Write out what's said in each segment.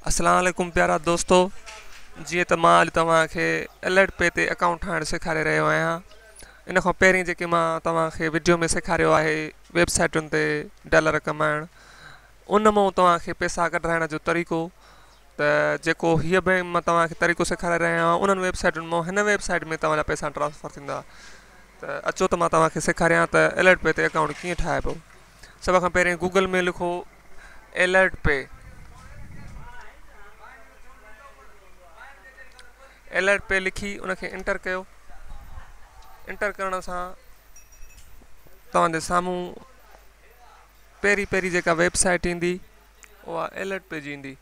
اسلام عليڪم پيارا دوستو جيئن ته مان اڄ توهان کي الرٽ پي تي اڪائونٽ ٺاهڻ سيکاري رهيو آهيان ان کان پهرين جيڪي مان توهان کي وڊيو ۾ سيکاريو آهي ويب سائيٽن تي ڊالر ڪمائڻ ان مون توهان کي پيسا ڪڍرائڻ جو طريقو ته جيڪو هيء به مان توهان کي طريقو سيکاري رهيو آهيان انهن ويب سائيٽن مان هن ويب سائيٽ ۾ توهان جا پيسا ٽرانسفر ٿيندا ته اچو ته مان توهان کي سيکاريان ته الرٽ پي تي اڪائونٽ ڪيئن ٺاهبو سڀ کان پهرين گوگل ۾ لکو الرٽ پي الرٽ پي لکي ان کي انٽر ڪيو انٽر ڪرڻ سان توهان جي سامهون پهرين پهرين جيڪا ويب سائيٽ ايندي اها الرٽ پي جي ايندي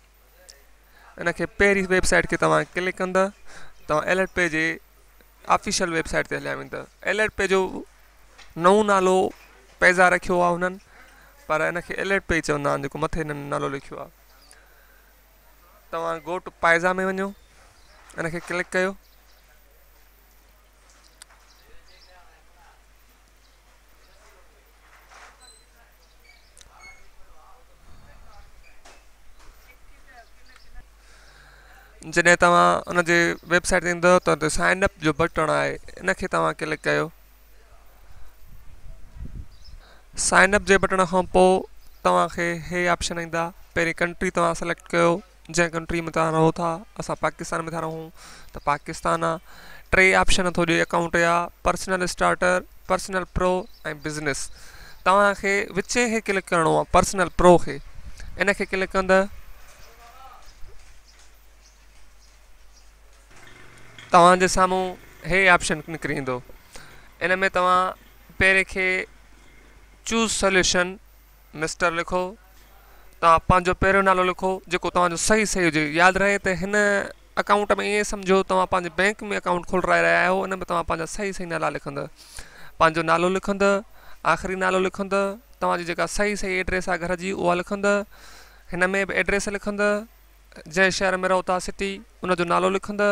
ان کي پهرين ويب سائيٽ کي توهان ڪلڪ ڪندا توهان الرٽ پي جي آفيشل ويب سائيٽ تي هليا ويندا الرٽ پي جو نئون نالو پيزا رکيو آهي هنن پر ان کي الرٽ پي چوندا آهن جيڪو مٿي هنن نالو لکيو آهي توهان گو ٽو پائزا ۾ وڃو ان کي ڪلڪ ڪيو جڏهن توهان ان جي ويب سائيٽ تي ايندؤ ته اتي سائن اپ جو بٽڻ آهي ان کي توهان ڪلڪ ڪيو سائن اپ جي بٽڻ کان پوء توهان کي هي آپشن ايندا پهرين ڪنٽري توهان سليڪٽ ڪيو جنهن ڪنٽري ۾ توهان رهو ٿا اسان پاڪستان ۾ ٿا رهون ته پاڪستان آ ٽي آپشن ٿو ڏي اڪائونٽ جا پرسنل اسٽارٽر پرسنل پرو ۽ بزنس توهان کي وچين کي ڪلڪ ڪرڻو آ پرسنل پرو کي ان کي ڪلڪ ڪندا توهان جي سامهون هي آپشن نڪري ايندو ان ۾ توهان پهرين کي چوز سوليوشن مسٽر لکو توهان پنهنجو پهريون نالو لکو جيڪو توهان جو صحيح صحيح هجي ياد رهي ته هن اڪائونٽ ۾ ائين سمجهو توهان پنهنجي بينڪ ۾ اڪائونٽ کولرائي رهيا آهيو ان ۾ توهان پنهنجا صحيح صحيح نالا لکندا پنهنجو نالو لکندا آخري نالو لکندا توهان جي جيڪا صحيح صحيح ايڊريس آهي گهر جي اها لکندا هن ۾ به ايڊريس لکندا جنهن شهر ۾ رهو ٿا سٽي ان جو نالو لکندا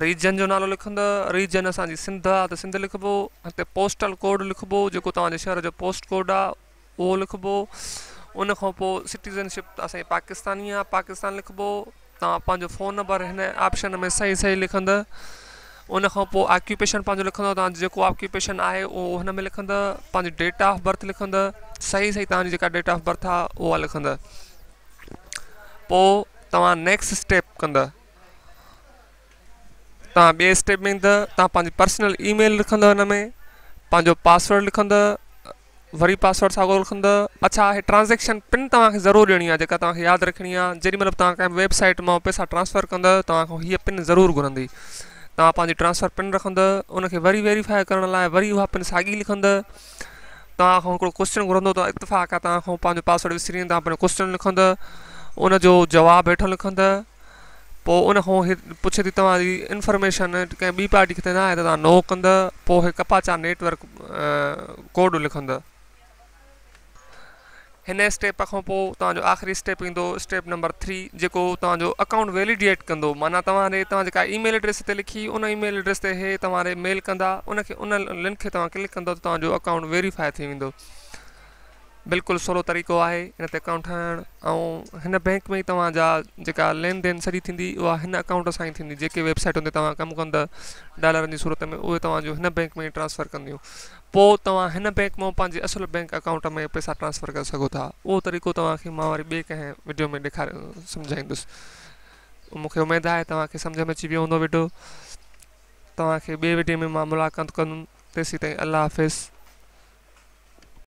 ريجن جو نالو لکندا ريجن اسان جي سنڌ آ ته سنڌ لکبو هتي پوسٽل ڪوڊ لکبو جيڪو توهان جي شهر جو پوسٽ ڪوڊ آ اهو لکبو ان کان پوء سٽيزن شپ اسان جي پاڪستاني آ پاڪستان لکبو توهان پنهنجو فون نمبر هن آپشن ۾ صحيح صحيح لکندا ان کان پوء آڪيوپيشن پنهنجو لکندو توهان جو جيڪو آڪيوپيشن آهي اهو هن ۾ لکندا پنهنجي ڊيٽ آف برٿ لکندا صحيح صحيح توهان جي جيڪا ڊيٽ آف برٿ آ اها لکندا پوء توهان نيڪسٽ اسٽيپ ڪندا توهان ٻئي اسٽيپ ۾ ايندا توهان پنهنجي پرسنل اي ميل لکندا ان ۾ پنهنجو پاسورڊ لکندا وري پاسورڊ ساڳو لکندا اڇا هي ٽرانزيڪشن پن توهان کي ضرور ڏيڻي آهي جيڪا توهان کي ياد رکڻي آهي جيڏي مهل به توهان ڪنهن ويب سائيٽ مان پئسا ٽرانسفر ڪندا توهان کان هيء پن ضرور گهرندي توهان پنهنجي ٽرانسفر پن رکندا ان کي وري ويريفائي ڪرڻ لاء وري اها پن ساڳي لکندا توهان کان هڪڙو ڪوشچن گهرندو ته اتفاق آهي توهان کان پنهنجو پاسورڊ وسري ويندو توهان پنهنجو ڪوشچن لکندا ان جو جواب هيٺ لکندا پوء ان کان هي پڇي ٿي توهان جي انفارميشن ڪنهن ٻي پارٽي کي ته نه آهي ته توهان نو ڪندا پوء هي ڪپاچا نيٽ ورڪ ڪوڊ لکندا هن اسٽيپ کان پوء توهان جو آخري اسٽيپ ايندو اسٽيپ نمبر ٿري جيڪو توهان جو اڪائونٽ ويليڊيٽ ڪندو معنيٰ توهان ڏي توهان جيڪا اي ميل ايڊريس هتي لکي ان اي ميل ايڊريس تي هي توهان ڏي ميل ڪندا ان کي ان لنڪ کي توهان ڪلڪ ڪندو ته توهان جو اڪائونٽ ويريفائي ٿي ويندو بلڪل سولو طريقو آهي ان تي اڪائونٽ ٺاهڻ ۽ هن بينڪ ۾ ئي توهان جا جيڪا لين دين سڄي ٿيندي اها هن اڪائونٽ سان ئي ٿيندي جيڪي ويب سائيٽن تي توهان ڪم ڪندا ڊالرن جي صورت ۾ اهي توهان جو هن بينڪ ۾ ئي ٽرانسفر ڪنديون پوء توهان هن بينڪ مان پنهنجي اصل بينڪ اڪائونٽ ۾ پئسا ٽرانسفر ڪري سگهو ٿا اهو طريقو توهان کي مان وري ٻئي ڪنهن وڊيو ۾ ڏيکاري سمجهائيندس مون کي اميد آهي توهان کي سمجهه ۾ اچي ويو هوندو وڊيو توهان کي ٻئي وڊيو ۾ مان ملاقات ڪندم تيسين تائين الله حافظ.